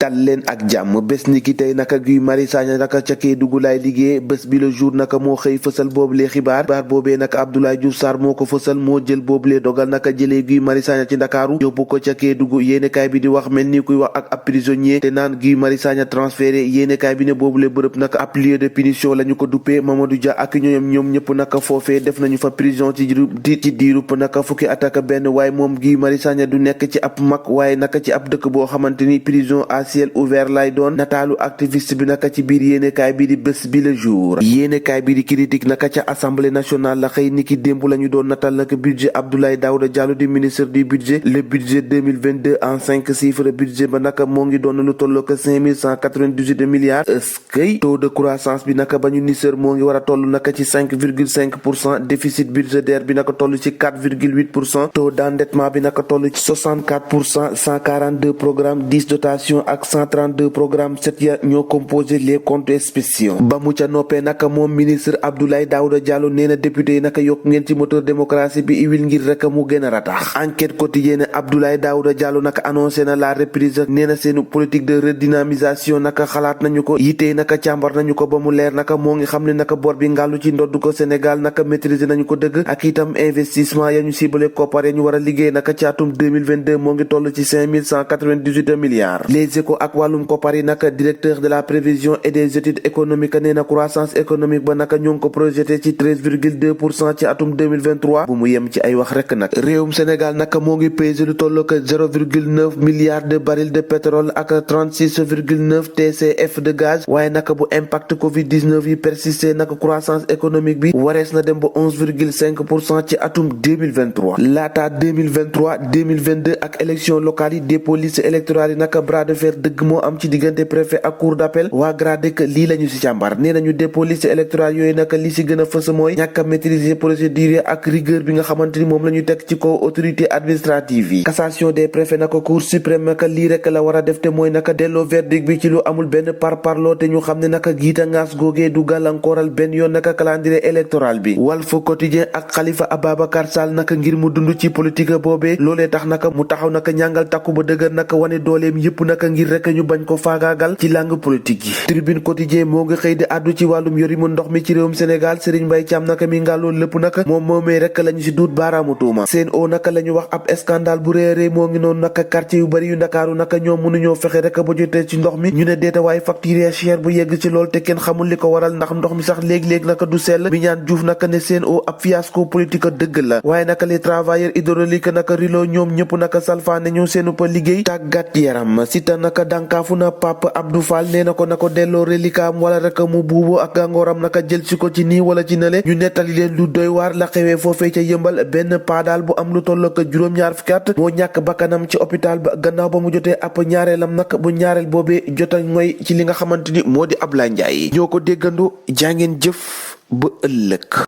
dal leen ak jàmm bés ni ki tey naka Guy Marius Sagna naka ca Kédougou laay liggéey bés bi le jour naka moo xëy fësal boobulee xibaar boobee naka Abdoulaye Diouf Sarr moo ko fësal moo jël boobulee dogal naka jëlee Guy Marius Sagna ci Ndakaaru yóbbu ko ca Kédougou yéenekaay bi di wax mel ni kuy wax ak ab prisonnier te naan Guy Marius Sagna transféré yéenekaay bi ne boobulee bërëb naka ab lieu de punition la ñu ko duppee Mamadou Dia ak ñoom ñëpp naka foofee def nañu fa prison ci diirub naka fukki at ak benn waaye moom Guy Marius Sagna du nekk ci ab mag waaye naka ci ab dëkk boo xamante ni prison à ciel ouvert lay doon nataalu activiste bi naka ci biir yéenekaay bi di bés bi le jour yéenekaay bi di critique naka ca assemblée nationale la xëy niki démb la ñu doon natal naka budget Abdoulaye Daouda Diallo di ministre du budget le budget 2022 en 5 chiffres budget ba naka moo ngi doon lu tolloo ko 5198 milliards eskay taux de croissance bi naka ba ñu niseur moo ngi war a toll naka ci 5,5%, déficit budgétaire bi naka toll ci 4,8%, taux d'endettement bi naka toll ci 64%, 142 programmes 10 dotations ak 132 programmes 7 ya ñoo composé les comptes spéciaux ba mu ca noppee naka moom ministre Abdoulaye Daouda Diallo nee na député yi naka yokk ngeen ci moteur démocratie bi iwil ngir rek mu gën a ratax enquête quotidienne Abdoulaye Daouda Diallo naka annoncé na la reprise nee na seenu politique de redynamisation naka xalaat nañu ko yitee naka càmbar nañu ko ba mu leer naka moo ngi xam ne naka bor bi ngàllu ci ndodd ko Sénégal naka maîtriser nañu ko dëgg ak itam investissement ya ñu ciblé koppar ya ñu war a liggéey naka ci atum 2022 moo ngi toll ci 5198 milliards les échos ak wàllum koppar yi naka directeur de la prévision et des études économiques nee na croissance économique ba naka ñu ngi ko projeté ci 13,2% ci atum 2023 bu mu yem ci ay wax rek nag réewum Sénégal naka moo ngi pesé lu toll ko 0,9 milliards de barils de pétrole ak 36,9 TCF de gaz waaye naka bu impact Covid 19 yi persisté naka croissance économique bi warees na dem ba 11,5% ci atum 2023 laata 2022 ak élection locale yi dépôt liste électorale yi naka bras de fer dëgg moo am ci diggante préfet ak cour d'appel waa GRADEC lii lañu ci càmbar nee nañu dépôt liste électorale yooyu naka li ci gën a fës mooy ñàkk a maîtriser procédure yi ak rigueur bi nga xamante ni moom la ñu teg ci kaw autorité administrative yi cassation des préfets naka cour suprême naka lii rek la war a def te mooy naka delloo verdict bi ci lu amul benn parparloo te ñu xam ne naka giita ngaas googee du gàllankooral benn yoon naka calendrier électoral bi Walf Quotidien ak Khalifa Ababacar Sall naka ngir mu dund ci politique boobee loolee tax naka mu taxaw naka ñàngal takku ba dëgër naka wane dooleem yépp naka ngir rek ñu bañ ko faagaagal ci langue politique yi Tribune Quotidien moo ngi xëy di àddu ci wàllum yorimu ndox mi ci réewum Sénégal Serigne Mbaye Thiam naka mi ngàlloon lépp naka moom moomee rek lañu ci duut baaraamu tuuma Sen'Eau naka lañu wax ab scandale bu réeree moo ngi noonu naka quartier yu bari yu Ndakaaru naka ñoom mënuñoo fexe rek ba jotee ci ndox mi ñu ne deeta waaye facture cher bu yegg ci lool te kenn xamul li ko waral ndax ndox mi sax léeg-léeg naka du sell mi ñaan Diouf naka ne Sen'Eau ab fiasco politique dëgg la waaye naka les travailleurs hydrauliques naka rilo ñoom ñëpp naka salfaane ñu seenu pa liggéey tàggat yaram Siteu naka dànkaafu na Pape Abdou Fall nee na ko delloo relikaam wala rek mu buubu ak gàngooram naka jël si ko ci nii wala ci nale ñu nettali leen lu doy waar la xewee foofee ca yëmbal benn paadaal bu am lu toll ko juróom-ñaar fukki at moo ñàkk bakkanam ci hôpital ba gannaaw ba mu jotee ab ñaareelam nag bu ñaareel boobee jota ngoy ci li nga xamante ni moo di Ablaye Ndiaye ñoo ko déggandu jàngeen jëf ba ëllëg